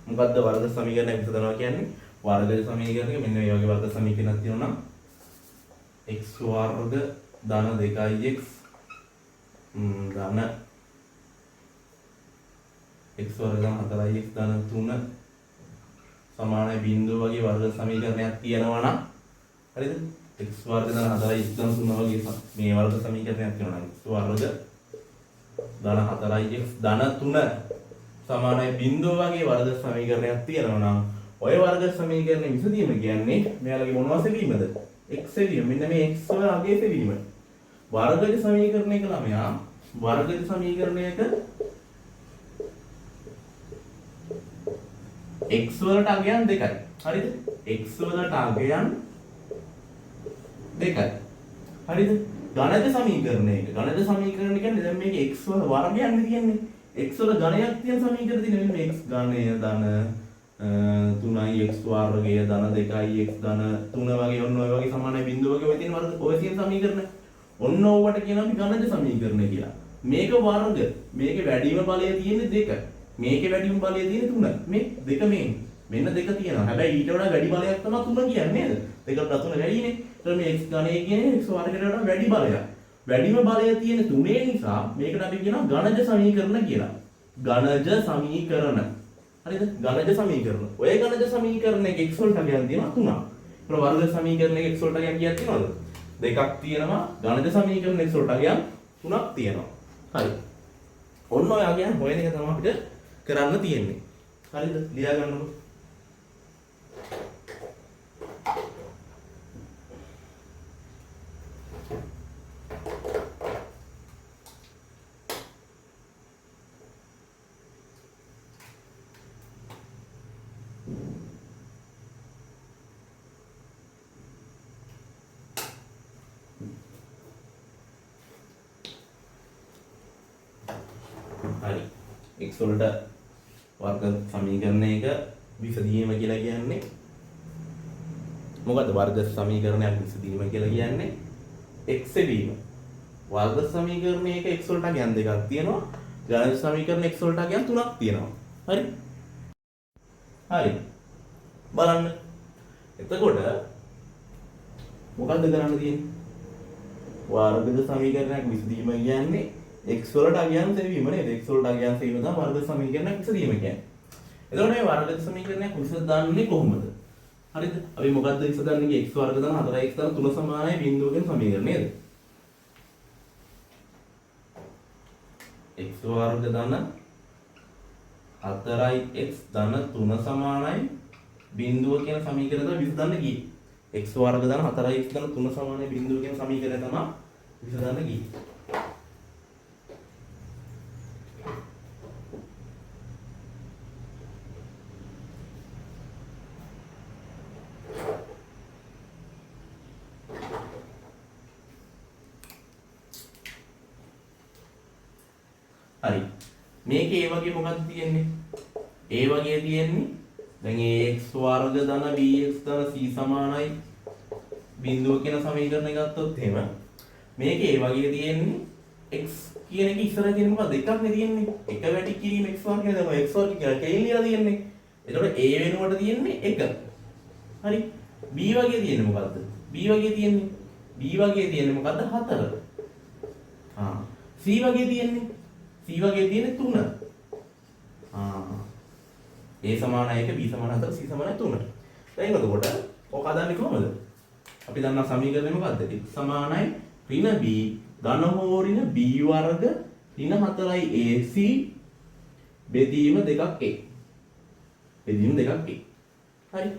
මොකද්ද වර්ග සමීකරණයක් විසඳනවා කියන්නේ? වර්ග සමීකරණයක මෙන්න මේ වගේ වර්ග සමීකරණයක් තියෙනවා නම් x වර්ග ධන 2x ධන x වර්ග ධන 4x ධන 3 සමානයි බිංදුව වගේ වර්ග සමීකරණයක් තියෙනවා නම් හරිද? x වර්ග ධන 4x ධන 3 වගේ මේ වර්ග සමීකරණයක් තියෙනවා නම් x වර්ග ධන 4x ධන 3 සමානයි බිංදුව වගේ වර්ග සමීකරණයක් තියෙනවා නම් ඔය වර්ග සමීකරණය විසඳීම කියන්නේ මෙයාලගේ මොනවා සෙවීමද? x සෙවීම. මෙන්න මේ x වල අගය සෙවීම. වර්ගජ සමීකරණයක ළමයා වර්ගජ සමීකරණයක x වලට අගයන් 2යි. හරිද? x වලට අගයන් 2යි. හරිද? ඝනජ සමීකරණයක ඝනජ සමීකරණ කියන්නේ දැන් මේකේ x වල වර්ගයන් නේ තියෙන්නේ. x වල ඝනයක් තියෙන සමීකරණ තියෙන මෙන්න මේ x ඝනය ධන 3x වර්ගය ධන 2x ධන 3 වගේ ඔන්න ඔය වගේ සමානයි බිංදුව වගේ ඔය තියෙන වර්ග ඔය තියෙන සමීකරණ. ඔන්න ඕවට කියනවා අපි ඝනජ සමීකරණ කියලා. මේක වර්ග. මේකේ වැඩිම බලය තියෙන්නේ 2. මේකේ වැඩිම බලය තියෙන්නේ 3. මේ දෙක මේ මෙන්න දෙක තියෙනවා. හැබැයි ඊට වඩා වැඩි බලයක් තමයි 3 කියන්නේ නේද? දෙකට වඩා 3 වැඩිනේ. ඒතර මේ x ඝනය කියන්නේ x වර්ගයට වඩා වැඩි බලයක්. වැඩිම බලය තියෙන 3 නිසා මේකට අපි කියනවා ඝනජ සමීකරණ කියලා. ඝනජ සමීකරණ. හරිද? ඝනජ සමීකරණ. ඔය ඝනජ සමීකරණයක x වලට අගයන් තියෙනවා 3ක්. ඒතර වර්ග සමීකරණයක x වලට අගයන් කීයක් තියෙනවද? දෙකක් තියෙනවා. ඝනජ සමීකරණ x වලට අගයන් 3ක් තියෙනවා. හරි. ඔන්න ඔය අගයන් හොයන එක තමයි අපිට කරන්න තියෙන්නේ. හරිද? ලියා ගන්නකො. හරි. x වලට වර්ග සමීකරණයක විසඳීම කියලා කියන්නේ මොකද්ද? වර්ග සමීකරණයක් විසඳීම කියලා කියන්නේ x සෙවීම. වර්ග සමීකරණයක x වලට අගයන් දෙකක් තියෙනවා. ඝන සමීකරණ x වලට අගයන් තුනක් තියෙනවා. හරි? හරි. බලන්න. එතකොට මොකද්ද කරන්න තියෙන්නේ? වර්ග සමීකරණයක් විසඳීම කියන්නේ x වලට අගයන් සෙවීම නේද? x වලට අගයන් සෙවීම තමයි වර්ග සමීකරණයක් විසඳීම කියන්නේ. එතකොට මේ වර්ග සමීකරණයක් විසඳන්නේ කොහොමද? හරිද? අපි මොකද්ද විසඳන්නේ? x වර්ග ධන 4x ධන 3 සමානයි බිංදුව කියන සමීකරණය නේද? x වර්ග ධන 4x ධන 3 සමානයි බිංදුව කියන සමීකරණය තමයි විසඳන්න ගියේ. x වර්ග ධන 4x ධන 3 සමානයි බිංදුව කියන සමීකරණය තමයි විසඳන්න ගියේ. හරි. මේකේ ඒ වගේ මොකක්ද තියෙන්නේ? ඒ වගේ තියෙන්නේ දැන් ax වර්ග ධන bx ධන c සමානයි බිංදුව කියන සමීකරණය ගත්තොත් එහෙම මේකේ ඒ වගේ තියෙන්නේ X කියන එක ඉස්සරහ තියෙන මොකද්ද? එකක් නේ තියෙන්නේ. එක වැඩි කිරීම x වර්ගය තමයි x වර්ග කියලා කෙලින් ලියලා තියෙන්නේ. එතකොට a වෙනුවට තියෙන්නේ 1. හරි. B වගේ තියෙන්නේ මොකද්ද? B වගේ තියෙන්නේ B වගේ තියෙන්නේ මොකද්ද? 4. ආ C වගේ තියෙන්නේ C වගේ තියෙන්නේ 3. ආ A සමානයි 1, B සමානයි 4, C සමානයි 3. දැන් එතකොට ඔක හදන්නේ කොහමද? අපි දන්නා සමීකරණය මොකද්ද? x සමානයි ඍණ b ධන හෝ ඍණ b වර්ග ඍණ 4යි ac බෙදීම 2ක් a. බෙදීම 2ක් a. හරි.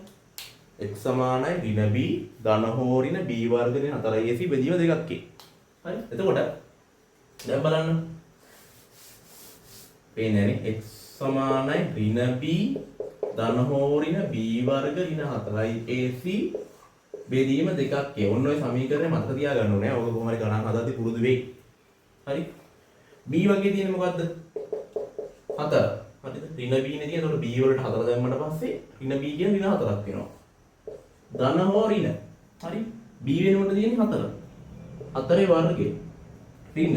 x සමානයි ඍණ b ධන හෝ ඍණ b වර්ග ඍණ 4යි ac බෙදීම 2ක් a. හරි. එතකොට දැන් බලන්න. පේන්නේ නෑනේ x සමානයි ඍණ b ධන හෝ ඍණ b වර්ග ඍණ 4යි ac බෙදීම 2ක් a. ඔන්න ඔය සමීකරණය මතක තියාගන්න ඕනේ. ඔක කොහොම හරි ගණන් හදද්දි පුරුදු වෙයි. හරි. b වගේ තියෙන්නේ මොකද්ද? 4. හරිද? ඍණ b නේ තියෙන්නේ. එතකොට b වලට 4 දැම්මට පස්සේ ඍණ b කියන ඍණ 4ක් වෙනවා. ධන හෝ ඍණ. හරි. b වෙනුවට තියෙන්නේ 4. 4 වර්ගය. ඍණ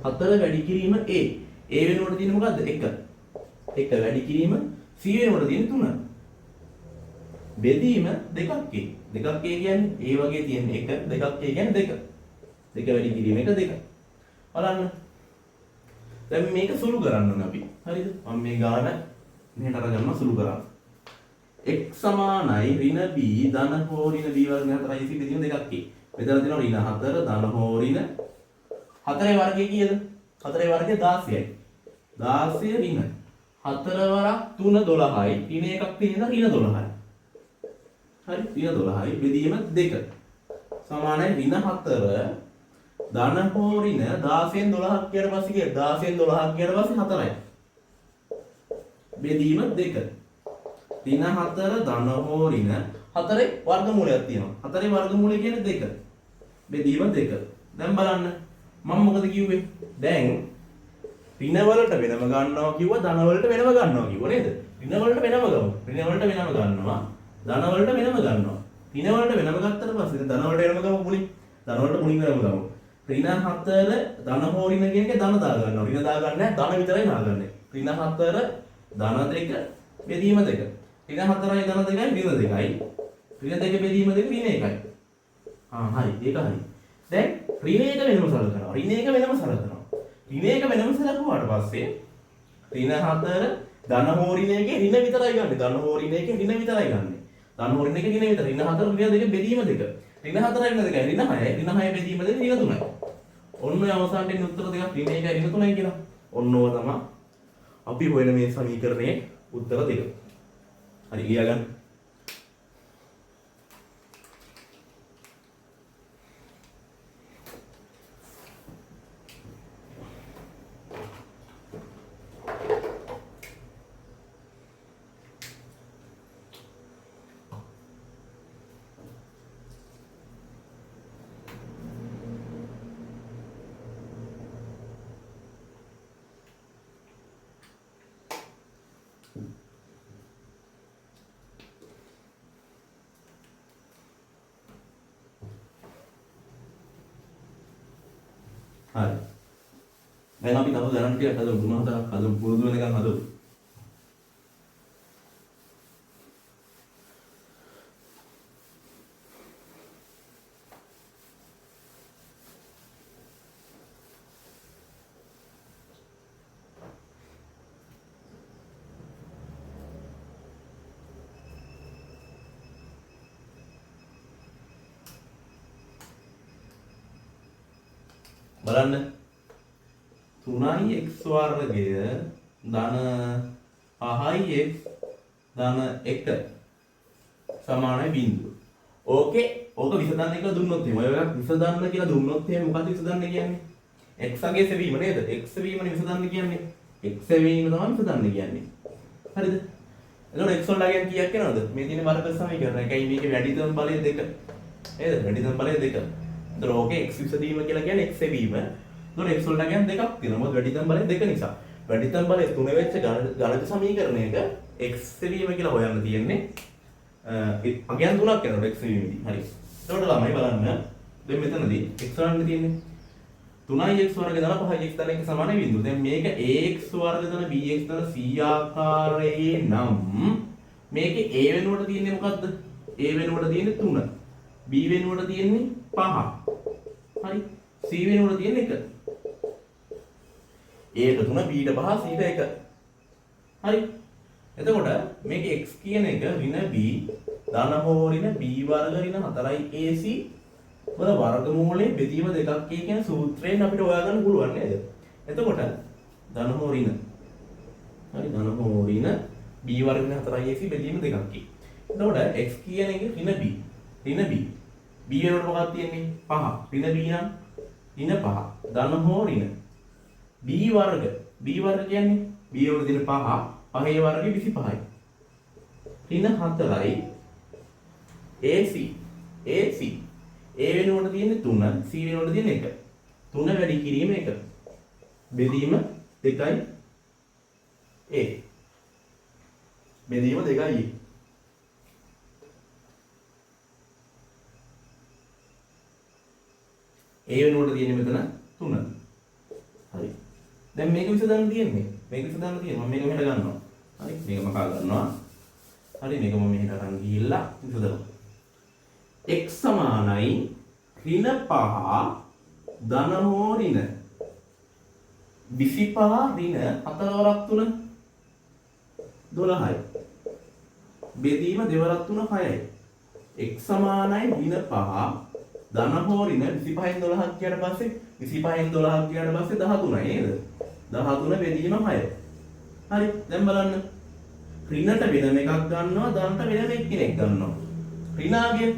4 වැඩි කිරීම a. a වෙනුවට තියෙන්නේ මොකද්ද? 1. 1 වැඩි කිරීම c වෙනුවට තියෙන්නේ 3. බෙදීම 2ක් a. 2ක් a කියන්නේ a වගේ තියෙන 1, 2ක් a කියන්නේ 2. 2 වැඩි කිරීම 1 2. බලන්න. දැන් මේක සුළු කරන්න ඕන අපි. හරිද? මම මේ ගාන මෙහෙට අරගන්නවා සුළු කරන්න. x සමානයි ඍණ b ධන හෝ ඍණ b වර්ග 4යි c බෙදීම 2ක් a. මෙතන තියෙනවා ඍණ 4 ධන හෝ ඍණ 4 වර්ගය කීයද? 4 වර්ගය 16යි. 16 ඍණ 4 වරක් 3 12යි. ඍණ එකක් තියෙන ඍණ 12යි. හරි ඍණ 12යි බෙදීම 2 සමානයි ඍණ 4 ධන හෝ ඍණ 16න් 12ක් කියන පස්සේ කීයද? 16න් 12ක් කියන පස්සේ 4යි. බෙදීම 2. ඍණ 4 ධන හෝ ඍණ 4 වර්ගමූලයක් තියෙනවා. 4 වර්ගමූලය කියන්නේ 2. බෙදීම 2. දැන් බලන්න මම මොකද කිව්වේ? දැන් ඍණ වලට වෙනම ගන්නවා කිව්වා, ධන වලට වෙනම ගන්නවා කිව්වා නේද? ඍණ වලට වෙනම ගමු. ඍණ වලට වෙනම ගන්නවා. ධන වලට වෙනම ගන්නවා. ඍණ වලට වෙනම ගත්තට පස්සේ ධන වලට වෙනම ගමු මුලින්. ධන වලට මුලින් වෙනම ගමු. ඍණ 4 ධන හෝ ඍණ කියන එකේ ධන දා ගන්නවා. ඍණ දා ගන්න නැහැ, ධන විතරයි දාගන්නේ. ඍණ 4 ධන 2 බෙදීම 2. ඍණ 4යි ධන 2යි ඍණ 2යි. ඍණ 2 බෙදීම 2 ඍණ 1යි. ආ හරි, ඒක හරි. දැන් ඍණ එක වෙනම සලකනවා. ඍණ එක වෙනම සලකනවා. ඍණ එක වෙනම සලකුවාට පස්සේ ඍණ 4 ධන හෝ ඍණ එකේ ඍණ විතරයි ගන්නෙ. ධන හෝ ඍණ එකේ ඍණ විතරයි ගන්නෙ. ධන හෝ ඍණ එකේ ඍණ විතරයි. ඍණ 4 ඍණ 2 බෙදීම 2. ඍණ 4 ඍණ 2 ඍණ 6යි. ඍණ 6 බෙදීම 2 ඍණ 3යි. ඔන්න ඔය අවසානට එන උත්තර දෙකක් ඍණ 1යි ඍණ 3යි කියලා. ඔන්න ඔය තමයි අපි හොයන මේ සමීකරණයේ උත්තර දෙක. හරි ලියා ගන්න. හරි. දැන් අපි තව ගණන් ටිකක් හදමු. තුන හතරක් හදමු. පුරුදු වෙනකන් හදමු. බලන්න 3x වර්ගය ධන 5x ධන 1 සමානයි බිංදුව. ඕකේ ඕක විසඳන්න කියලා දුන්නොත් එහෙම ඔය එකක් විසඳන්න කියලා දුන්නොත් එහෙම මොකද්ද විසඳන්න කියන්නේ? x අගේ සෙවීම නේද? x සෙවීමනේ විසඳන්න කියන්නේ. x සෙවීම තමයි විසඳන්න කියන්නේ. හරිද? එතකොට x වලට අගයන් කීයක් එනවද? මේ තියෙන වර්ග සමීකරණ. ඒකයි මේකේ වැඩිතම බලය 2. නේද? වැඩිතම බලය 2. එතකොට ඕකේ x විසඳීම කියලා කියන්නේ x සෙවීම. එතකොට x වලට අගයන් දෙකක් තියෙනවා. මොකද වැඩිතම බලය 2 නිසා. වැඩිතම බලය 3 වෙච්ච ගණිත සමීකරණයක x සෙවීම කියලා හොයන්න තියෙන්නේ. අගයන් තුනක් එනවා x සෙවීමේදී. හරි. එතකොට ළමයි බලන්න. දැන් මෙතනදී x වලන්නේ තියෙන්නේ. 3x වර්ග ධන 5x ධන 1 සමානයි බිංදුව. දැන් මේක ax වර්ග ධන bx ධන c ආකාරයේ නම් මේකේ a වෙනුවට තියෙන්නේ මොකද්ද? A වෙනුවට තියෙන්නේ 3. B වෙනුවට තියෙන්නේ 5. හරි. C වෙනුවට තියෙන්නේ 1. A ට 3, B ට 5, C ට 1. හරි. එතකොට මේක x කියන එක ඍණ b ධන හෝ ඍණ b වර්ග ඍණ 4 ac වල වර්ගමූලයේ බෙදීම දෙකක් a කියන සූත්‍රයෙන් අපිට හොයාගන්න පුළුවන් නේද? එතකොට ධන හෝ ඍණ, හරි, ධන හෝ ඍණ b වර්ග ඍණ 4 ac බෙදීම දෙකක් a. එතකොට x කියන එක ඍණ b, ඍණ b, b වෙනකොට මොකක්ද තියෙන්නේ? 5. ඍණ b නම් ඍණ 5 ධන හෝ ඍණ b වර්ග, b වර්ග කියන්නේ b වල තියෙන 5, පහේ වර්ගය 25යි. ඍණ 4යි AC, AC A වෙනුවට තියෙන්නේ 3, C වෙනුවට තියෙන්නේ 1. 3 වැඩි කිරීම 1 බෙදීම 2යි A. බෙදීම 2යි A. A වෙනුවට තියෙන්නේ මෙතන 3. හරි. දැන් මේක විසඳන්න තියෙන්නේ. මේක විසඳන්න තියෙන්නේ. මම මේක මෙහෙට ගන්නවා. හරි. මේක මකා ගන්නවා. හරි. මේක මම මෙහෙට අරන් ගිහිල්ලා විසඳනවා. x සමානයි ඍණ 5 ධන හෝ ඍණ 25 ඍණ 4 වරක් 3 12යි. බෙදීම දෙවරක් 3 6යි. x සමානයි ඍණ 5 ධන හෝ ඍණ 25න් 12ක් ගියාට පස්සේ 25න් 12ක් ගියාට පස්සේ 13යි නේද? 13 බෙදීම 6. හරි. දැන් බලන්න. ඍණට වෙනම එකක් ගන්නවා, ධනට වෙනම එක්කෙනෙක් ගන්නවා. ඍණාගේ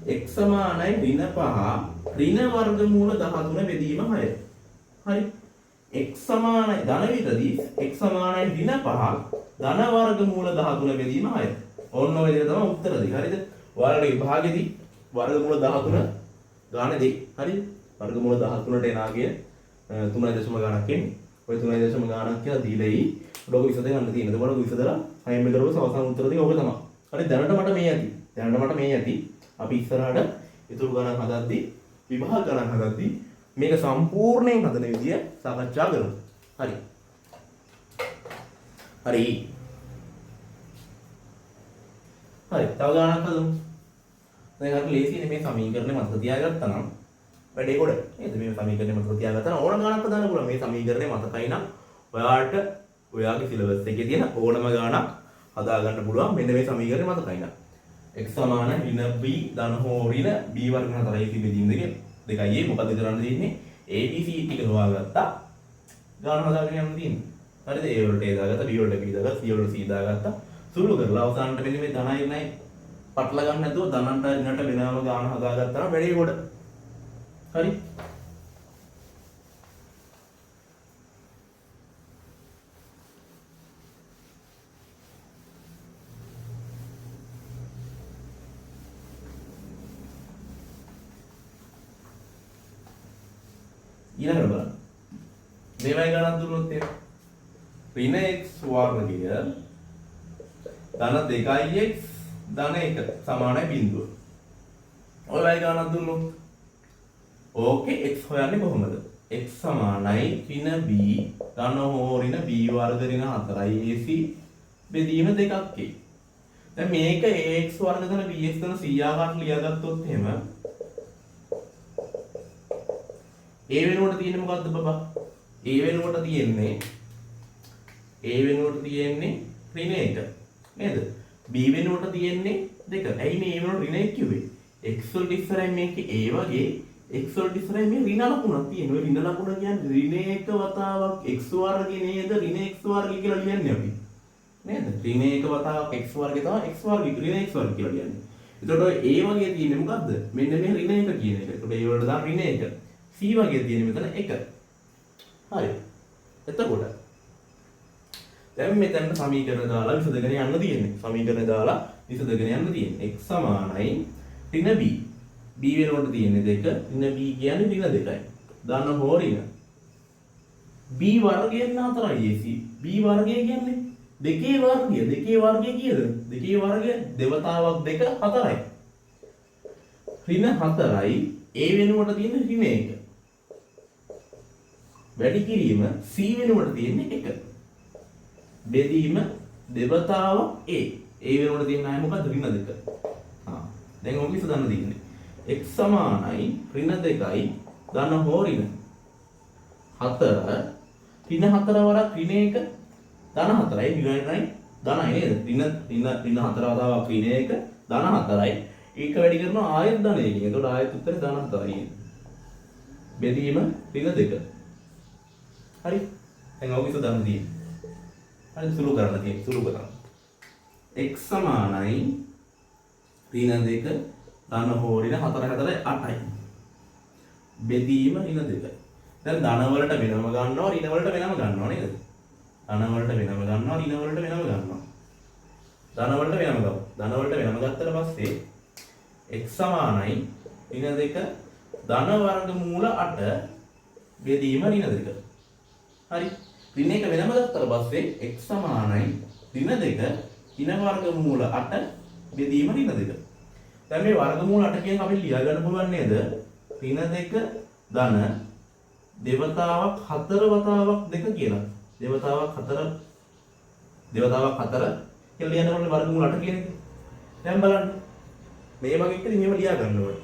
x සමානයි ඍණ 5 ඍණ වර්ගමූල 13 බෙදීම 6. හරි. x සමානයි ධන විතරදී x සමානයි ඍණ 5 ධන වර්ගමූල 13 බෙදීම 6. ඔන්න ඔය දෙක තමයි උත්තර දෙක. හරිද? ඔයාලට විභාගෙදී වර්ගමූල 13 ගාන දෙයි. හරිද? වර්ගමූල 13ට එන ආගය තුනයි දශම ගානක් එන්නේ. ඔය තුනයි දශම ගානක් කියලා දීලා එයි. ඔක විසඳ ගන්න තියෙන. එතකොට ඔක විසඳලා හයෙන් බෙදුවම අවසාන උත්තර දෙක ඔක තමයි. හරි, දැනට මට මේ ඇති. දැනට මට මේ ඇති. අපි ඉස්සරහට ඉතුරු ගණන් හදද්දී, විභාග ගණන් හදද්දී මේක සම්පූර්ණයෙන් හදන විදිය සාකච්ඡා කරමු. හරි. හරි. හරි, තව ගණනක් හදමු. දැන් හරි ලේසියිනේ මේ සමීකරණය මතක තියාගත්තා නම් වැඩේ ගොඩ. නේද? මේ සමීකරණය මතක තියාගත්තා නම් ඕන ගණනක් හදන්න පුළුවන්. මේ සමීකරණය මතකයි නම් ඔයාට ඔයාගේ සිලබස් එකේ තියෙන ඕනම ගණනක් හදාගන්න පුළුවන් මෙන්න මේ සමීකරණය මතකයි නම්. x සමාන ඍණ b ධන හෝ ඍණ b වර්ග 4 ac බෙදීම දෙක දෙකයි a. මොකද්ද කරන්න තියෙන්නේ? A B C ටික හොයාගත්තා. ගාන හදාගෙන යන්න තියෙන්නේ. හරිද? A වලට A දාගත්තා, B වලට B දාගත්තා, C වලට C දාගත්තා. සුළු කරලා අවසානට මෙන්න මේ ධනයි ඍණයි පටල ගන්න නැතුව ධනන්ට ඍණට වෙනම ගාන හදාගත්තා නම් වැඩේ ගොඩ. හරි. ඊළඟට බලන්න. මේවයි ගණන් දුන්නොත් එහෙම ඍණ x වර්ගය ධන 2x ධන 1 සමානයි බිංදුව. ඔය වගේ ගණන් දුන්නොත් ඕකේ x හොයන්නේ කොහොමද? x සමානයි ඍණ b ධන හෝ ඍණ b වර්ග ඍණ 4 ac බෙදීම දෙකක් a. දැන් මේක ax වර්ග ධන bx ධන c ආකාරයට ලියාගත්තොත් එහෙම a වෙනුවට තියෙන්නේ මොකද්ද බබා? a වෙනුවට තියෙන්නේ a වෙනුවට තියෙන්නේ ඍණ 1 නේද? b වෙනුවට තියෙන්නේ 2. ඇයි මේ a වෙනුවට ඍණ 1 කිව්වේ? x වලට ඉස්සරහින් මේකේ a වගේ x වලට ඉස්සරහින් මේ ඍණ ලකුණක් තියෙනවා. ඔය ඍණ ලකුණ කියන්නේ ඍණ 1 වතාවක් x වර්ගය නේද? ඍණ x වර්ගය කියලා ලියන්නේ අපි. නේද? ඍණ 1 වතාවක් x වර්ගය තමයි x වර්ගය ඍණ x වර්ගය කියලා ලියන්නේ. එතකොට ඔය a වගේ තියෙන්නේ මොකද්ද? මෙන්න මේ ඍණ 1 කියන එක. එතකොට a වලට දාන්න ඍණ 1. c වගේ තියෙන්නේ මෙතන 1. හරි. එතකොට දැන් මෙතන සමීකරණ දාලා විසඳගෙන යන්න තියෙන්නේ. සමීකරණ දාලා විසඳගෙන යන්න තියෙන්නේ. x සමානයි ඍණ b. b වෙනුවට තියෙන්නේ 2. ඍණ b කියන්නේ ඍණ 2යි. ධන හෝ ඍණ. b වර්ගය ඍණ 4යි ac. b වර්ගය කියන්නේ දෙකේ වර්ගය. දෙකේ වර්ගය කීයද? දෙකේ වර්ගය දෙවතාවක් 2 4යි. ඍණ 4යි a වෙනුවට තියෙන ඍණ 1. වැඩි කිරීම c වෙනුවට තියෙන්නේ 1. බෙදීම දෙවතාවක් a. a වෙනුවට තියෙන අය මොකද්ද? ඍණ 2. ආ දැන් ඔක විසඳන්න තියෙන්නේ. x සමානයි ඍණ 2යි ධන හෝ ඍණ 4 ඍණ 4 වරක් ඍණ 1 ධන 4යි ඍණ 1යි ධනයි නේද? ඍණ ඍණ ඍණ 4 වතාවක් ඍණ 1 ධන 4යි. ඒක වැඩි කරනවා ආයෙත් ධන එකකින්. එතකොට ආයෙත් උත්තරේ ධන 4යි එන්නේ. බෙදීම ඍණ 2. හරි. දැන් ඔක විසඳන්න තියෙන්නේ. හරි, සුළු කරන්න තියෙන්නේ. සුළු කරන්න. x සමානයි ඍණ 2 ධන හෝ ඍණ 4 4 8යි. බෙදීම ඍණ 2. දැන් ධන වලට වෙනම ගන්නවා, ඍණ වලට වෙනම ගන්නවා නේද? ධන වලට වෙනම ගන්නවා, ඍණ වලට වෙනම ගන්නවා. ධන වලට වෙනම ගමු. ධන වලට වෙනම ගත්තට පස්සේ x සමානයි ඍණ 2 ධන වර්ගමූල 8 බෙදීම ඍණ 2. හරි. ඍණ එක වෙනම ගත්තට පස්සේ x සමානයි ඍණ 2 ඍණ වර්ගමූල 8 බෙදීම ඍණ 2. දැන් මේ වර්ගමූල 8 කියන එක අපිට ලියා ගන්න පුළුවන් නේද? ඍණ 2 ධන දෙවතාවක් 4 වතාවක් 2 කියලා. දෙවතාවක් 4 දෙවතාවක් 4 කියලා ලියන්න ඕනේ වර්ගමූල 8 කියන එක. දැන් බලන්න. මේ වගේ එකදී මෙහෙම ලියා ගන්න ඕනේ.